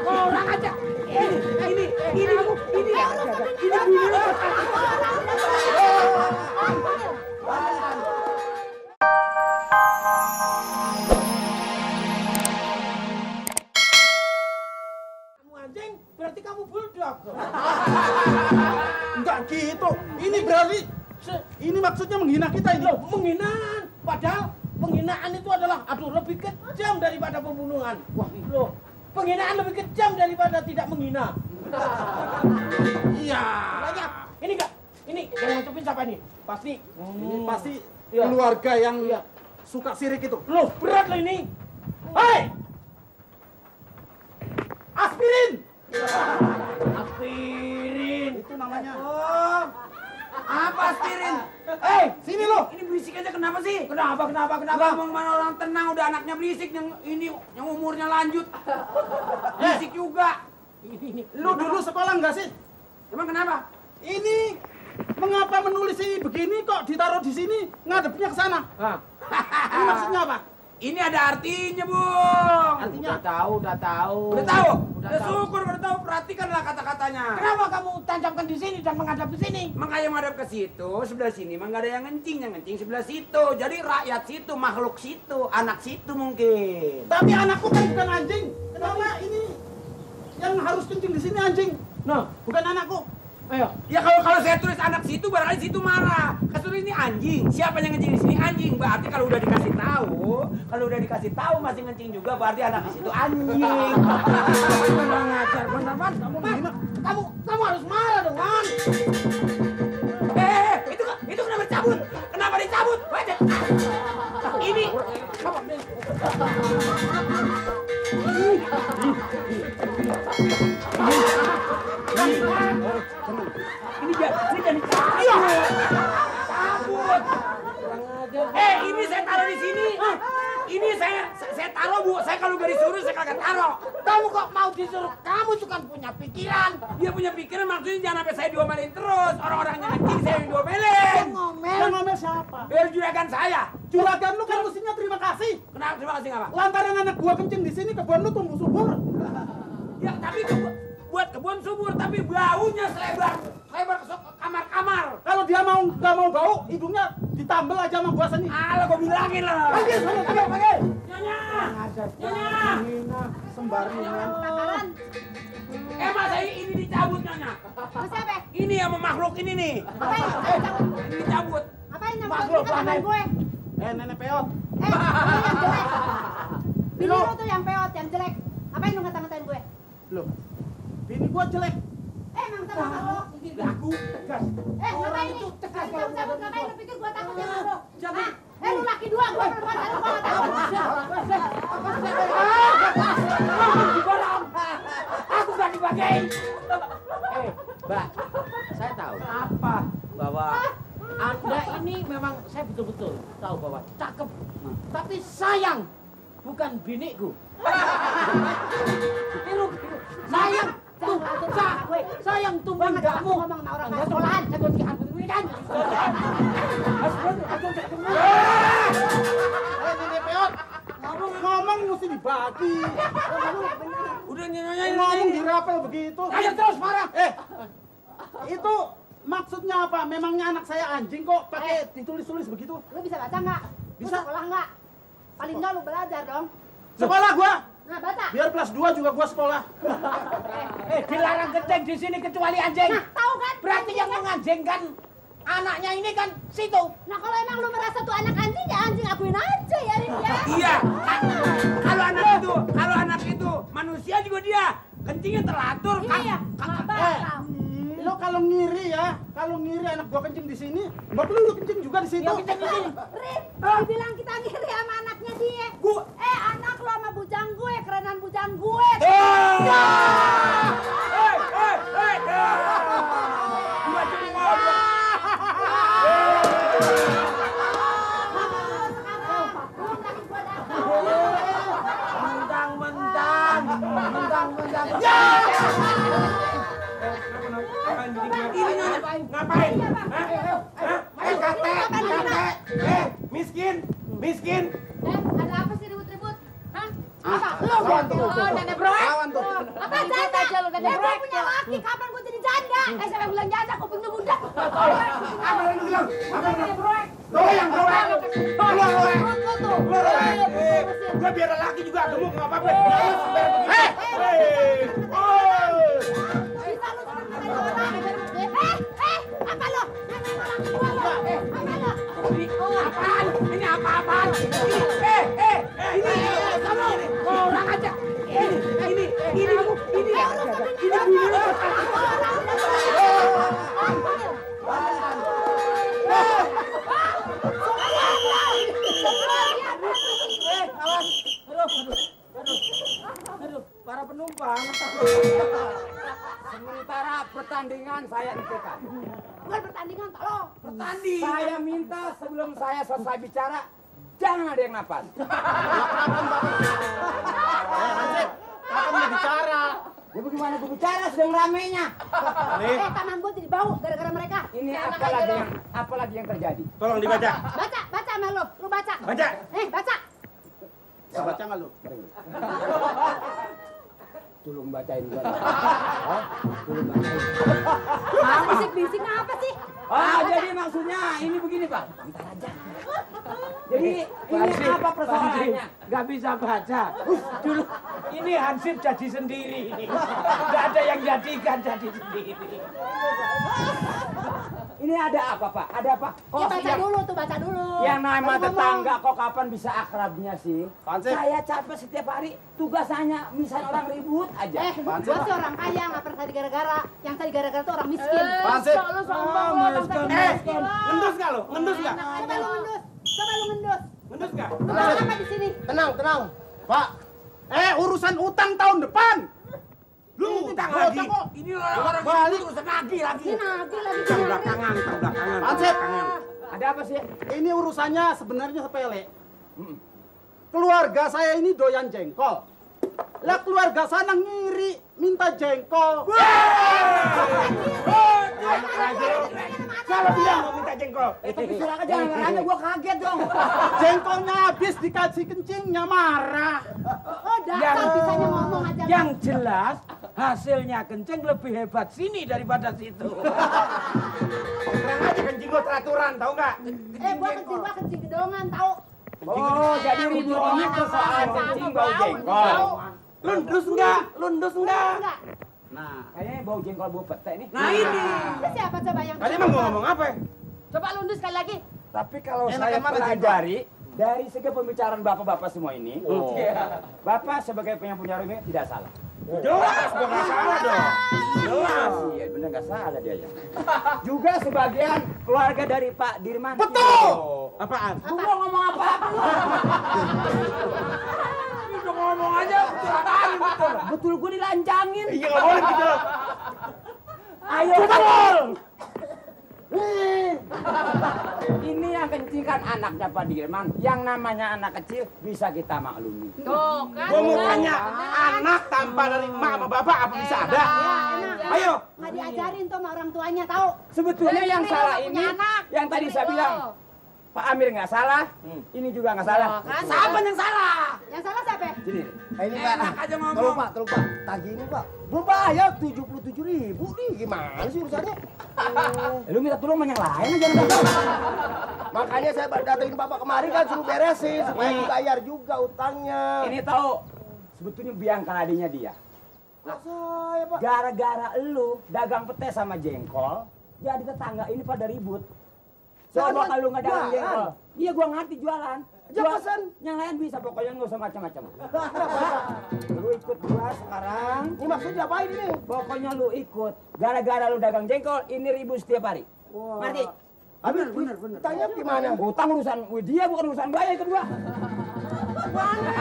Orang aja. Ini. Anjing, berarti kamu bulldog. Enggak gitu. Ini berarti ini maksudnya menghina kita ini. Loh, penghinaan. Padahal penghinaan itu adalah lebih kejam daripada pembunuhan. Wah, loh. Penghinaan lebih kejam daripada tidak menghina. Iya. Banyak. Ini enggak. Ini yang ngucapin siapa ini? Pasti. Ini pasti Iya. keluarga yang Iya. suka sirik itu. Loh, berat loh ini. Hei! Aspirin! Aspirin. Itu namanya. Oh, apa aspirin? Hei, Sini lo. Ini berisik aja kenapa sih? kenapa? Ngomong mana orang tenang udah anaknya berisik yang ini yang umurnya lanjut. Berisik juga. Ini. Lu dulu sekolah enggak sih? Emang kenapa? Ini mengapa menulis ini begini kok ditaruh di sini ngadepnya ke sana? Hah? Ini maksudnya apa? Ini ada artinya, Bung. Artinya? Udah tahu. Udah tahu? Udah Udah tahu. syukur udah tahu. Perhatikanlah kata-katanya. Kenapa kamu tancapkan di sini dan menghadap ke sini? Makanya menghadap ke situ, sebelah sini mah nggak ada yang ngencing sebelah situ. Jadi rakyat situ, makhluk situ, anak situ mungkin. Tapi anakku kan bukan anjing. Kenapa ini yang harus kencing di sini anjing? Nah, Bukan anakku. ayo. Ya kalau saya tulis anak situ barangkali situ marah. Kasih ini anjing. Siapa yang ngencing di sini anjing? Berarti kalau udah dikasih tahu masih ngencing juga berarti anak di situ anjing. Kurang ajar, benar, Man. Kamu harus marah dong, Man. Itu kenapa dicabut? Kenapa dicabut? Wajah. Ini ini jadi cabut. Ini saya taruh di sini. Ini saya taruh, Bu. Saya kalau gak disuruh saya kagak taruh. Kamu kok mau disuruh? Kamu itu kan punya pikiran. Dia punya pikiran maksudnya jangan sampai saya diomelin terus. Orang-orang yang ngencing saya yang diomelin. Yang ngomel siapa? Biar juragan saya. Juragan lu kan mestinya terima kasih. Kenapa terima kasih apa? Lantaran anak gua kencing di sini kebun lu tumbuh subur. Ya tapi buat kebun subur tapi baunya selebar ke kamar-kamar. Kalau dia nggak mau bau, hidungnya ditambel aja sama gua sini. Alah gua bilangin lah. Panggil, panggil. Nyonya. Nyonya. Sembaringan. Masa ini dicabut Nyonya? Siapa? Ini yang makhluk ini nih. Ngapain? Ini dicabut. Ngapain yang Makhluk ke tangan gue? Nenek peot. Ini yang jelek. Bini lu tuh yang peot, yang jelek. Ngapain lu ngata-ngatain gue? Loh, bini gua jelek. Emang sama lu? Lagu tegas. Ngapain nih? Cabut-cabut ngapain? Lu pikir gue takut sama lu? Hah? Lu laki dua, gue perempuan satu, gue gak takut. Aku gak dipakai. Mbak, saya tahu apa bahwa Anda ini memang saya betul-betul tahu bahwa cakep, tapi sayang bukan biniku. Tiru, sayang tuh, sayang tuh Gue gak kamu. ngomong sama orang gak sekolahan. Saya buat ini kan. Nenek peot. Ngomong mesti dibagi. Udah Nyonya Ngomong dirapel begitu. Ayo terus marah. Itu maksudnya apa? Memangnya anak saya anjing kok pakai ditulis-tulis begitu? Lu bisa baca nggak? Lu Bisa. sekolah nggak? Paling nggak lu belajar dong. Sekolah gua. Nah, baca. Biar kelas 2 juga gua sekolah. Dilarang kencing di sini kecuali anjing. Nah, tahu kan? Berarti yang menganjingkan anaknya ini kan situ. Nah, kalau emang lu merasa tuh anak anjing, ya anjing akuin aja ya, Rin, ya. Iya. Kalau anak itu manusia juga dia kencingnya teratur. Iya, nggak bakal. Lo kalau ngiri ya, kalau ngiri anak gua kencing di sini, mbak lu kencing juga di situ. Ya, kencing di sini. Rin, bilang kita ngiri sama anaknya dia. Anak lu sama bujang gue, kerenan bujang gue. Mentang-mentang. Ya! Ini Nyonya ngapain? Kate. Miskin. Ada apa sih ribut-ribut? Hah? Lawan tuh. Oh, nenek broek. Lawan tuh. Apa janda? Gue punya laki, kapan gue jadi janda? Siapa yang bilang janda? Kupingnya budak. Apa yang lu bilang? Apa yang Nenek broek. Lo yang keluar. Keluar lo. Perut lo tuh. Gue biar laki juga gemuk nggak apa-apa. Bisa lu sama orang. Apa lo? Apa lo? Apaan? Ini apa-apaan? Ini kamu orang aja. Ini Aduh, para penumpang. Sementara pertandingan saya hentikan. Bukan pertandingan, tolong. bertanding. Saya minta sebelum saya selesai bicara, jangan ada yang napas. Kapan mau bicara? Ya bagaimana gue bicara sedang ramenya. Tangan gue jadi bau gara-gara mereka. Ini apalagi yang terjadi? Tolong dibaca. Baca sama lu baca. Baca. Baca. Bisa baca nggak lu? Tolong bacain gua. Tolong bacain. Bisik-bisik apa sih? Jadi maksudnya ini begini, Pak. Bentar aja. Jadi ini apa persoalannya? Gak bisa baca. Dulu ini Hansip jadi sendiri. Gak ada yang jadikan jadi sendiri. Ini ada apa, Pak? Ada apa? Ya baca dulu tuh, baca dulu. Yang nama Baru ngomong. tetangga kok kapan bisa akrabnya sih? Hansip. Saya capek setiap hari, tugas hanya misalnya orang ribut aja. Gua sih orang kaya, nggak pernah tadi gara-gara. Yang tadi gara-gara tuh orang miskin. Hansip. Lu sombong lu, bangsa miskin. Ngendus nggak lo? Ngendus nggak? Coba lu ngendus. Coba lu ngendus. Ngendus nggak? Lu bawa apa di sini? Tenang. Pak. Urusan utang tahun depan. Lu utang Gua lagi. utang kok. Ini orang Balik. itu urusan lagi. Ini nagih lagi. Utang belakangan. Hansip. Ada apa sih? Ini urusannya sebenarnya sepele. Keluarga saya ini doyan jengkol. Lah keluarga sana ngiri minta jengkol. Salah bilang mau minta jengkol. Tapi silakan jangan nanya, gua kaget dong. Jengkolnya habis dikasih kencingnya marah. Oh, dasar bisanya ngomong aja. Yang jelas hasilnya kenceng lebih hebat sini daripada situ. Terang aja kencing gua teraturan, tahu nggak? Gua kencing gedongan, tahu? Oh, jadi ribut ini persoalan kencing bau jengkol. Lundus enggak? Enggak. Nah, Kayaknya bau jengkol bau pete nih. Nah ini. Itu siapa coba yang Tadi emang gua ngomong apa? Coba lu nundus sekali lagi. Tapi kalau Enak saya yang mana, pelajari dari segi pembicaraan bapak-bapak semua ini, bapak sebagai yang punya rumah tidak salah. Jelas gua nggak salah dong. Jelas. Iya benar nggak salah dia ya. Juga sebagian keluarga dari Pak Dirman. betul. Apaan? Gua mau ngomong apa-apa lu? Udah ngomong aja betul apaan betul. Betul gua dilancangin. Iya nggak boleh gitu. Ayo betul. Ini yang kencingkan anaknya Pak Dirman. Yang namanya anak kecil bisa kita maklumi. Tuh, kan. Gua mau tanya, anak tanpa dari emak sama bapak apa bisa ada? Ayo. Nggak diajarin tuh sama orang tuanya, tahu? Sebetulnya yang Ini salah lo ini, punya anak. yang tadi saya bilang, Pak Amir nggak salah, ini juga nggak salah. Siapa yang salah? Yang salah siapa? Sini, Ini Pak, Enak aja ngomong. tolong Pak, tagih ini Pak. Berbayar 77.000 nih, gimana sih urusannya? lu minta tolong sama yang lain aja. Makanya saya datengin Bapak kemarin kan suruh beresin supaya dibayar juga utangnya. Ini tahu, sebetulnya biang keladinya dia. Nah, saya Pak. Gara-gara lu dagang pete sama jengkol, jadi tetangga ini pada ribut. Coba Jangan kalau nggak dagang jualan. jengkol, iya gua ngerti jualan. Jangan pesan. Yang lain bisa, pokoknya nggak usah macam-macam. Lu ikut gua sekarang. Ini maksudnya apain ini? Pokoknya lu ikut. Gara-gara lu dagang jengkol, ini ribut setiap hari. Ngerti? Habis bener. Utangnya gimana? Utang urusan dia, bukan urusan gua, ikut gua. Mana?